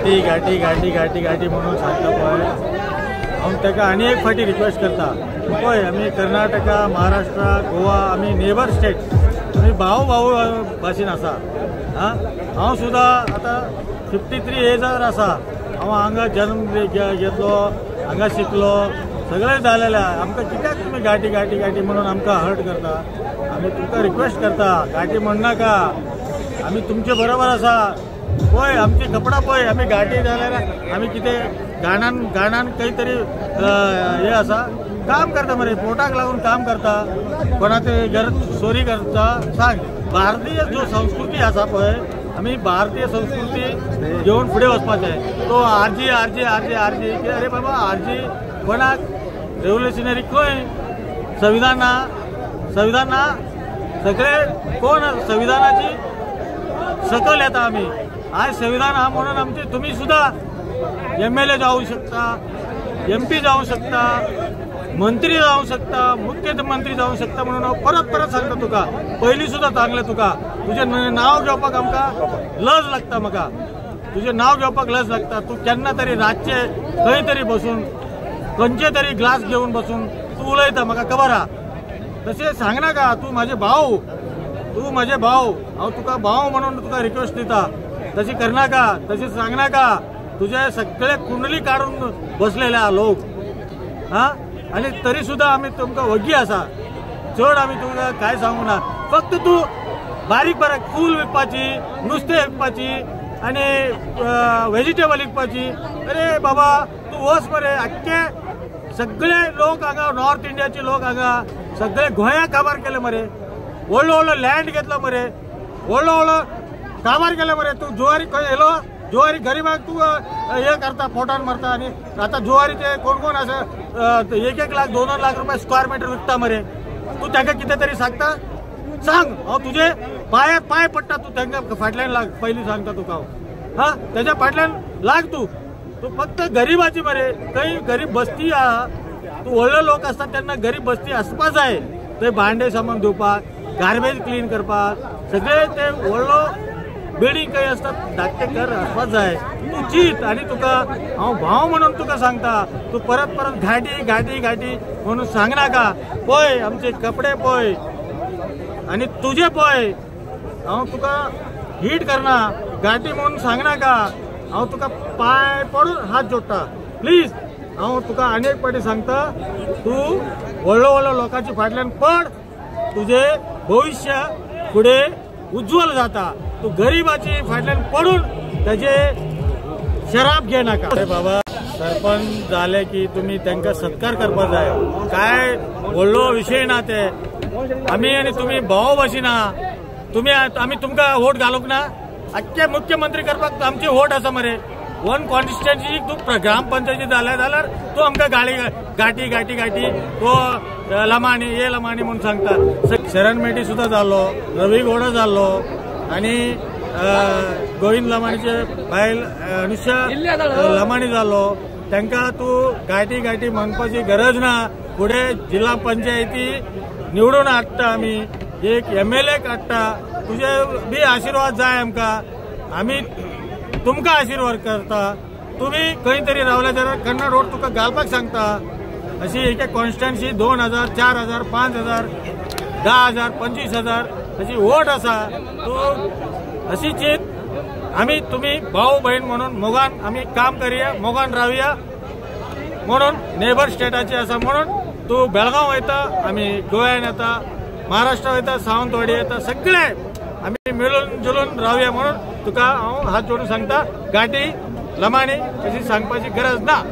घाटी घाटी घाटी घाटी घाटी म्हणून सांगता पळय. हांव ताका आनी एक फावटी रिक्वेस्ट करता, पळय आमी कर्नाटका, महाराष्ट्र, गोवा आमी नेबर स्टेट, आमी भाव भाव भाशेन आसा. आं, हांव सुद्दां आतां 53 एजार आसा. हांव हांगा जन्म घेतलो, हांगा शिकलो, सगळें जालेलें. आमकां कित्याक तुमी घाटी घाटी घाटी म्हणून आमकां हर्ट करता? आमी तुमकां रिक्वेस्ट करता, घाटी म्हणनाका, आमी तुमचे बरोबर आसा. पळय आमची कपडा पळय, आमी घाटी जाल्यार आमी कितें गाणान गाणान खंय तरी हें आसा, काम करता मरे, पोटाक लागून काम करता, कोणाचे घर चोरी करता. सांग, भारतीय जो संस्कृती आसा पळय, आमी भारतीय संस्कृती घेवन फुडें वचपाचें. तो आरजी आरजी आरजी आरजी, अरे बाबा आरजी कोणाक रेव्होल्युशनरी खंय? संविधान ना, संविधान ना, सगळे कोण संविधानाची सकल येता. आमी आज संविधान आहा म्हणून आमचे तुमी सुद्दां MLA जावं शकता, MP जावं शकता, मंत्री जावं शकता, मुख्यमंत्री जावं शकता. म्हणून हांव परत परत सांगता तुका, पयलीं सुद्दां सांगलें तुका, तुजें नांव घेवपाक आमकां लज लागता. म्हाका तुजें नांव घेवपाक लज लागता. तूं केन्ना तरी रातचे खंय तरी बसून खंयचे तरी ग्लास घेवन बसून तूं उलयता, म्हाका खबर आहा. तशें सांगनाका. तूं म्हाजे भाव, तूं म्हाजे भाव, हांव तुका भाव म्हणून तुका रिक्वेस्ट दिता, तशी करनाका, तशें सांगनाका. तुजे सगळे कुंडली काडून बसलेले आहा लोक. हां, आनी तरी सुद्दां आमी तुमकां वग्गी आसा, चड आमी तुमकां कांय सांगूं ना. फक्त तूं बारीक बारीक फूल विकपाची, नुस्तें विकपाची आनी वेजिटेबल विकपाची. अरे बाबा तूं वच मरे. आख्खे सगळे लोक हांगा, नॉर्थ इंडियाचे लोक हांगा सगळे गोंयाक काबार केले मरे. व्हडलो व्हडलो लँड घेतलो मरे, व्हडलो व्हडलो काबार केले मरे. तूं जुवारी खंय येयलो? जुवारी गरिबाक तूं हें करता, पोटान मारता. आनी आतां जुवारीचे कोण कोण आसा 1-1 लाख 2-2 लाख रुपया स्क्वेअर मिटर विकता मरे. तूं ताका कितें तरी सांगता? सांग. हांव तुजे पांयार पांय पडटा, तूं तांकां फाटल्यान लाग. पयलीं सांगता तुका हांव, हां, तेज्या फाटल्यान लाग तूं. तूं फक्त गरिबाची मरे, थंय गरीब बस्ती आहा. तूं व्हडले लोक आसता तेन्ना गरीब बस्ती आसपा जाय, थंय भांडे सामान धुवपाक, गार्बेज क्लीन करपाक, सगळे ते व्हडलो बिल्डींग खंय आसता धाकटें घर आसपाक जाय. तूं चीत. आनी तुका हांव भाव म्हणून तुका सांगता, तूं परत परत घाटी घाटी घाटी म्हणून सांगनाका. पळय आमचे कपडे पळय आनी तुजे पळय. हांव तुका हीट करना, घाटी म्हणून सांगनाका. हांव तुका पांय पडून हात जोडटा, प्लीज. हांव तुका आनी एक फावटी सांगता, तूं व्हडलो व्हडलो लोकांच्या फाटल्यान पड, तुजें भविश्य फुडें उज्ज्वल जाता. तूं गरिबाची फाटल्यान पडून ताजे शराब घेनाका. अरे बाबा, सरपंच जाले की तुमी तांकां सत्कार करपाक जाय. काय व्हडलो विशय ना ते. आमी आनी तुमी भाव भाशेन आहा. तुमी आमी तुमकां वोट घालूंक ना? आख्खे मुख्यमंत्री करपाक आमची वोट आसा मरे. वन कॉन्स्टिट्युएन्सी तूं ग्रामपंचायती जाल्या जाल्यार तूं आमकां गाळी घाटी घाटी घाटी तो लमाणी हे लमाणी म्हणून सांगता. शरण मेटी सुद्दां जालो, रवी गौडा जालो, आनी गोविंद लमाणीचे बायल अनुषा लमाणी जालो. तांकां तूं घाटी घाटी म्हणपाची गरज ना. फुडें जिल्हा पंचायती निवडून हाडटा आमी, एक MLA काडटा. तुजे बी आशिर्वाद जाय आमकां. आमी तुमकां आशिर्वाद करता. तुमी खंय तरी रावले जाल्यार कन्नड रोड तुका घालपाक सांगता. अशी एक कॉन्स्टन्सी 2,000, 4,000, 5,000, 10,000, 25,000 अशी वोट आसा. तूं अशी चीत आमी तुमी भाव भयण म्हणून मोगान आमी काम करया, मोगान रावया म्हणून. नेबर स्टेटाची आसा म्हणून तूं बेळगांव वयता, आमी गोव्यान येता, महाराष्ट्र वयता, सावंतवाडी येता, सगळे आमी मेळून जुलून रावया म्हणून तुका हांव हात जोडून सांगता. घाटी लमाणी अशी सांगपाची गरज ना.